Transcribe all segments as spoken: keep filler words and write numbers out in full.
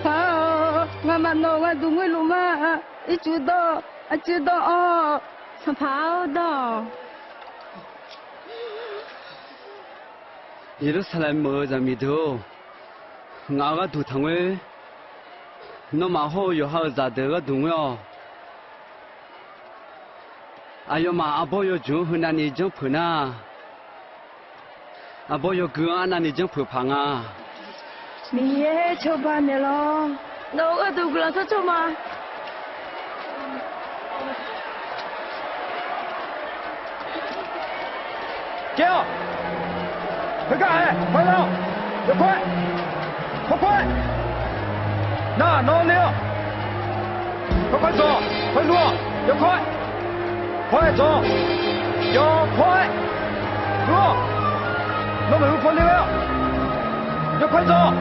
Paq-awq, ngamaf nawq gharduq ngoerluf ma. Ircuf dawr, aqcuir dawr-awq. Sanqpaq-awr dawr-awq. Yeqlursaqlaeq meuq-eu zaqmiq deuq-or, ngaq-euq gharduq taqngoer. Nawmaf hawr-eu yawqha-euq zaqdeuq gharduq ngoer-awq. Aqyawfmaf arbawr yawjmq-anr heunavni janrpeuq nar, arbawr yawgui-anr arnavni janrpeuq paq nga. Miqyaer cawba naeqlawr. Nawq-euq gharduq guiqlanq sharcawv ma. Jaer-awq. Heugar-aer khoerlar-awq. Yawkawr-aer, hawkawr-aer, nar nawr ler-awq. Hawkawr-aer dzawq, khoerluf-awq. Yawkawr-aer, hawr-aer dzawq, yawkawr-aer luf-awq. Nawr maeqhu paw ler ghae-awq. Yawkawr-aer dzawq.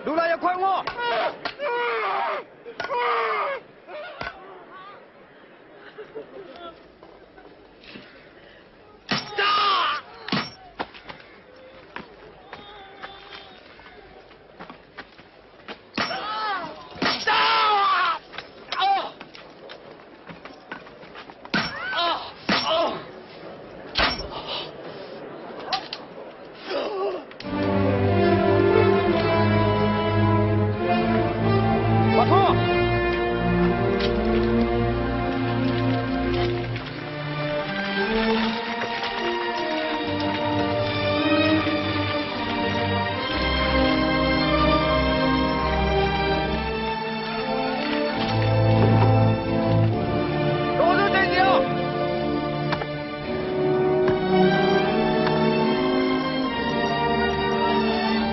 Dovlav yawkawr-aer mr-awq.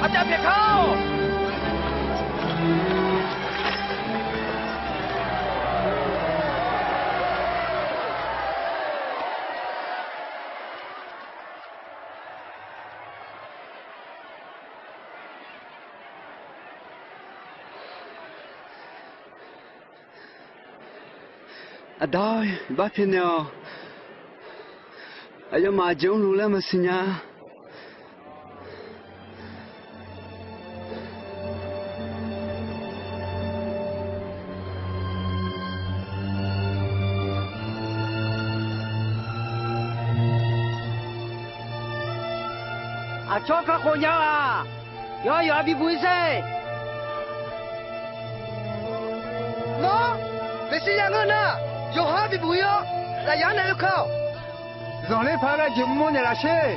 Arjav pyaeq kar-awq. Aqda-or, iqbax pyaeqnaeq-awq. Aqyawfmaf aqjeq mrluf laer maqsiq nya. Aqcawq kakhof nya-aq, yawqha yawqha bibuq-ir sher. Nawr Meqsirya ngeur nar, yawqha bibuq-ir-awr lafyaq naeq oekeuv-awq. Zanqler paq-aer ghae jeq mr-awr naeqlaf sher.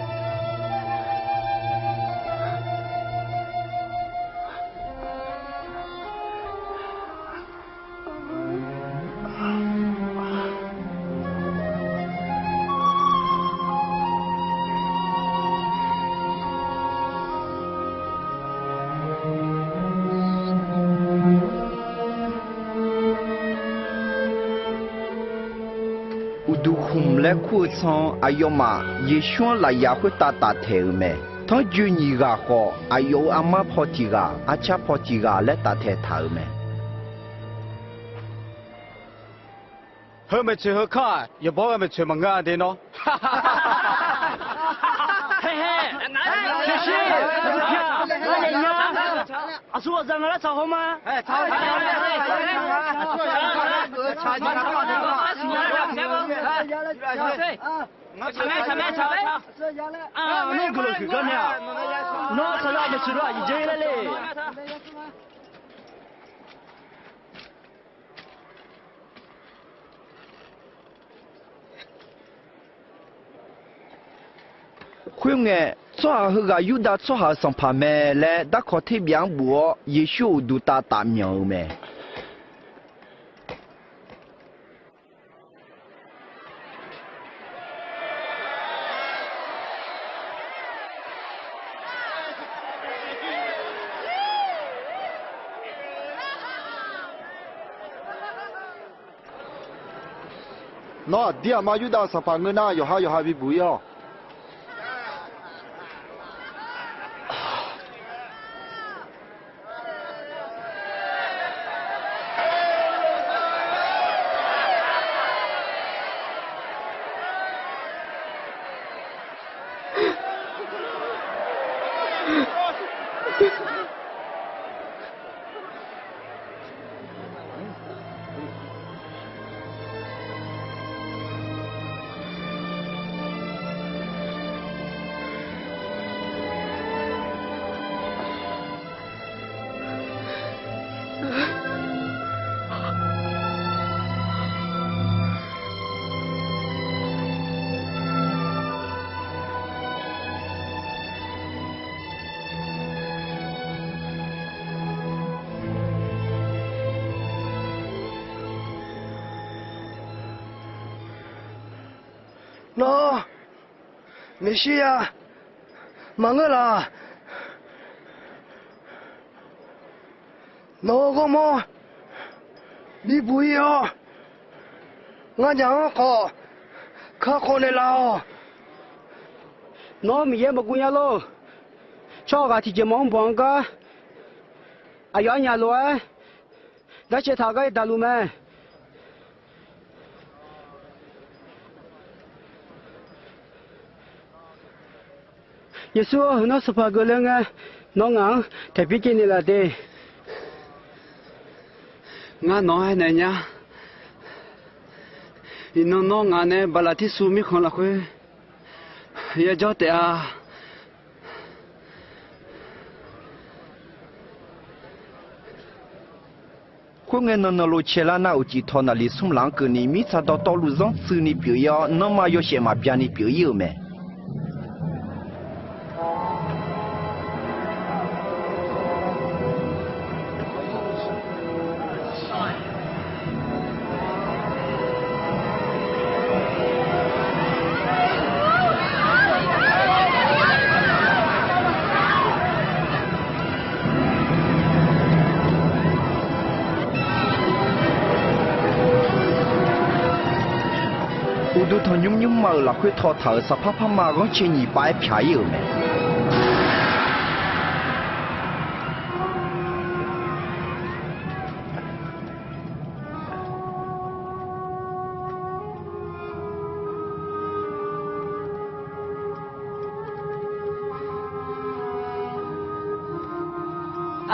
Uqduq khmq laer kur-eu tsanr-anr aqyawfmaf Yeqsur-anr lafyaq khoertav taftaeq-euq mae. Tanrjoe nyiq ghaq khawf, aqyawf-euq armar paw tiq ghaq, arcar paw tiq ghaq laer taftaeq taq-euq mae. Heu maeqtsoeq heu kanr-aq, yawqbawr ghae maeqtsoeq maqngeur-a de nawr. Tiqshir, tiqshir, Aqsur ghawqzaq ngaq lar tsaq haw ma. Nawr guiqlanq huiq gar nae-aq, nawr saqlaq maeqshi lof-aq iqjae laer le. Khoerngae, tsawrhaq heughaq Yurdav tsawrhaq-euq sanqpaq mae laer darkawq terbyav-anr buf-awr, Yeqsur uqduq tav taf myanq-euq mae. Nawr aqdir aqma Yurdav-euq sanqpaq ngeur nar, yawqha yawqha bibuq-ir-awq. Nawr, Meqsirya maqngeur laq. Nawq-euq ghawrmawr bibuq-ir-awr, nganyaf-anr khawf kakhof naeqlaf-awq. Nawr Miqyaer maqguv nya lor. Tsawrhaq ghaq tiqjeq mawf-anr banq-eu gar, aqyawf arnyaf lof-aer darcaev taq-eu gar daqluf mae. Yeqsur-or, heunar sanqpaq geufler ngae, nawr ngaq-anr taeqpir caevnaeq laf de. Ngar nawq-anr aernaeq nya. Iqnan nawr ngaq nae Baqlaqtirsuv mirkhanq lafkhoer yajawr taef-a. Khoerngae, nan nanlov caelar nar, uqcif tawq naqli smr laf-anr keuvni, mirtsaq dawqtawvluf zanrtsuini pyeuf-ir-awr, nanrma yawshaef maqbya ni pyeuf-ir-euq mae. Uqduq tanqnymr nymrma-euq lafkhoer tawtaq-euq saqpar parma ghanrcae nyiq pav-aer pyaq-ir-euq mae.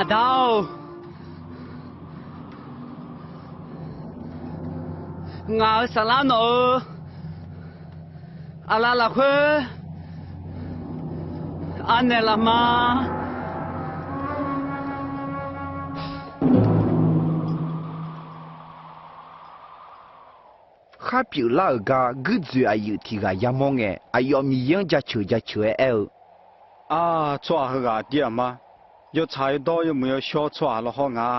Aqda-or, ngaq-euq saflar nawq-euq aqlaf lafkhoer anaeq laf ma. Khar pyeuflar-euq gar guirdzoeq aqyuif tiq ghaq yamawr ngae, aqyawf Miqyaer-anr jaceuq jaceuq-aer aer-eu, Aq, tsawrhaq heughaq aqdir aqma, yawtsaq yawdawr yawmuiq yawshawr tsawrhaq lawrhawr nga.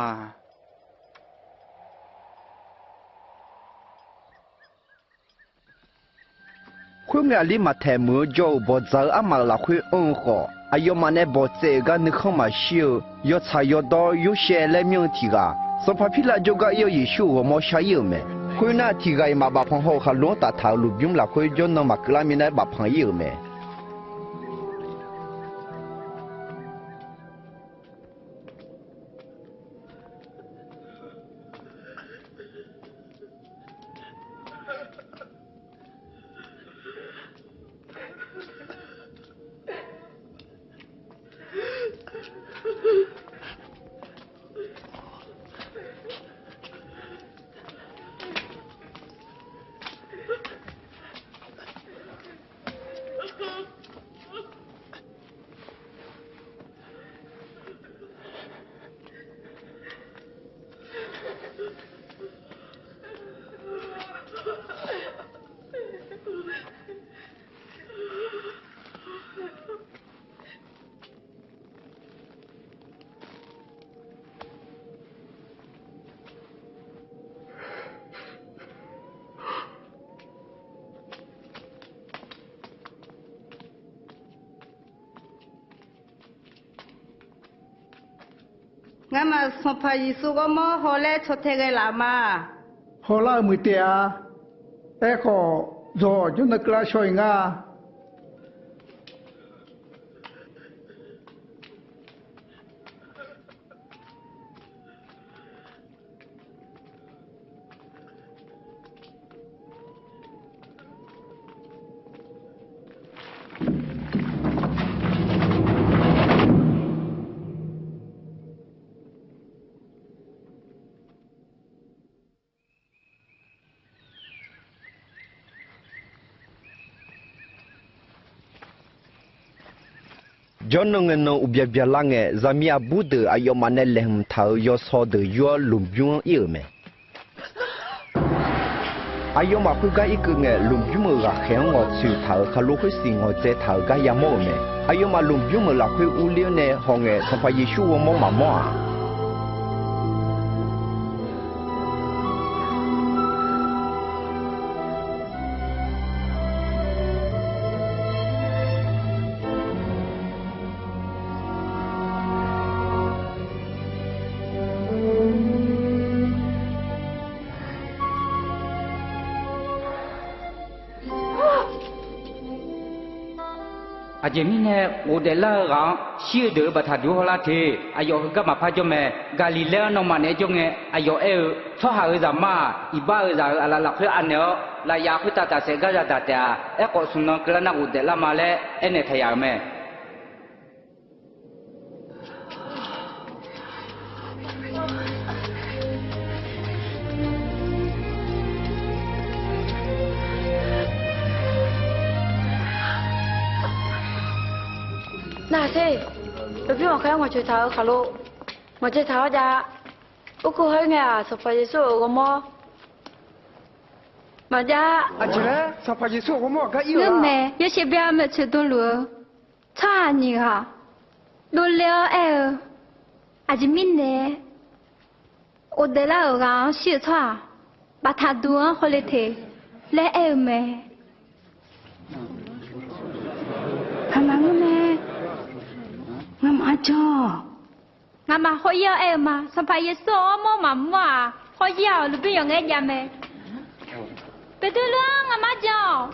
Khoerngae, aqli maqtaeq meuq-eu jawr-euq bawqdzaq-eu armaf-euq lafkhoer anr-eu khawf, aqyawfmaf nae bawqtsaev-euq gar nuikhanr maqshir-eu, yawtsaq yawdawr Yorsaev laer myanr-eu tiq ghaq, Sanqpaq Pirlav jawrgar ir-awr Yeqsur-euq ghawrmawr shar-ir-euq mae. Khoernar, tiq ghaq-iq maqbaf panq haw-euq khaqlo-anr taf taq-euq lmqbymr lafkhoer jawrnan maqkeuv lar minav-aer baf panq-ir-euq mae. Ngamaf Sanqpaq Yeqsur ghawrmawr haw laer caw tae ghae laf ma. Hawlar-eu muiq taef-a. Aerkhawf, dzawq jawrnan keuvlar shaw-iq nga. Jawrnan ngae nan uqbya byalar ngae, zaqmiq aqbur deuq aqyawfmaf nae laeqhmq taq-euq yawsaw deuq yur-awr lmqbymr-anr ir-euq mae. Aqyawfmaf khoergar irkeuv ngae, lmqbymr-euq ghaqkhaeq-anr ngawqtsoeq taq-euq khaqlo khoersiq ngawqdzae taq-euq gar yamawr-euq mae. Aqyawfmaf lmqbymr-euq lafkhoer urler-awr nae haw ngae, Sanqpaq Yeqsur ghawrmawr maqmawr-aq, Aqjeq mirnae ghofdaef lar-eu ghaq-anr shir-eu deuq-euq baftaq duq hawlar te. Aqyawf heugar maqpar jawr mae. Gaqliqlaer-anr nawmaf naeq-aer jawr ngae, aqyawf aer-eu, Tsawrhaq-euq Zaqmar-aq, iqbax-euq zaq-euq aqlaf lafkhoer anaeq-awr, lafyaf khoertav tafsaef gar yadaq taef-a. Aerkhawf, smq nan keuvlar nar ghofdaef lar ma laer aernaeq taq yaf-euq mae. Nar-aq sher, lmqbymr ghaqkhaeq-anr ngawqtsoeq taq-euq khaqlo ngawqdzae taq-awr jav. Urkur hawr-ir ngae-aq, Sanqpaq Yeqsur-euq ghawrmawr maqjav. Aqjeq laer Sanqpaq Yeqsur-euq ghawrmawr aqgar ir-euq-a? Ngeurmae, yawshaef byav maeqtsoeq dmluf-eu tsawrhaq nyiq ghaq dovle-awr aer-eu, Aqjeq mirnae ghofdaef lar-euq ghaq-anr shir-eu tsawrhaq baftaq duq-anr hawle te laer aer-eu mae. Ngamaf ngeurmae, ngamaf-anr jan-awq. Ngamaf hawr-ir-awr aer-eu ma. Sanqpaq Yeqsur-euq ghawrmawr maqmawr-aq, hawr-ir-awq. Lmqbymr yawqngae jav mae. Beqtuvluv-anr ngamaf jan-awq.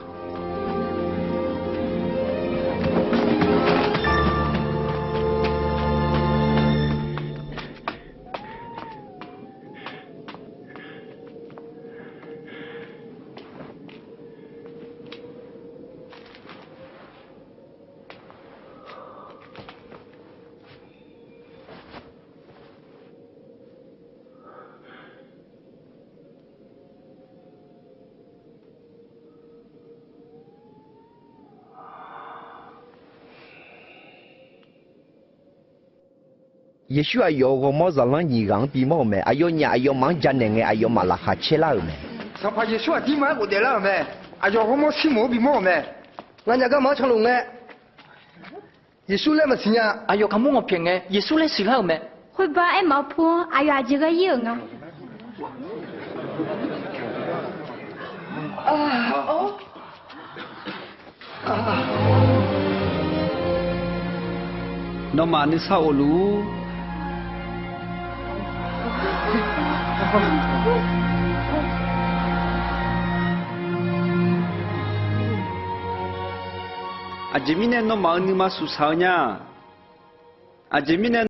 Yeqsur aqyawf-euq ghawrmawr zaqlanr nyiq ghaq-anr bimawr-euq mae. Aqyawfnyaf aqyawfmaf-anr janaeq ngae, aqyawfmaf laqkhaq caer lar-euq mae. Sanqpaq Yeqsur aqdirma-aer ghofdaef lar-euq mae. Aqyawf ghawrmawr Sirmoq-anr bimawr-euq mae. Nganyaf garma-anr canluf ngae, Yeqsur laer maqsiq nya. Aqyawf kaqmur ngawqpyaeq ngae, Yeqsur laer siqlar-euq mae. Khoerbar aermawf-eu pu-anr aqyawf aqjeq ghae ir-euq nga. Nawmaf nuisar of luf-ur. Aqjeq mirnae nawmaf-euq nuima suqsaq-eu nya. Aqjeq mirnae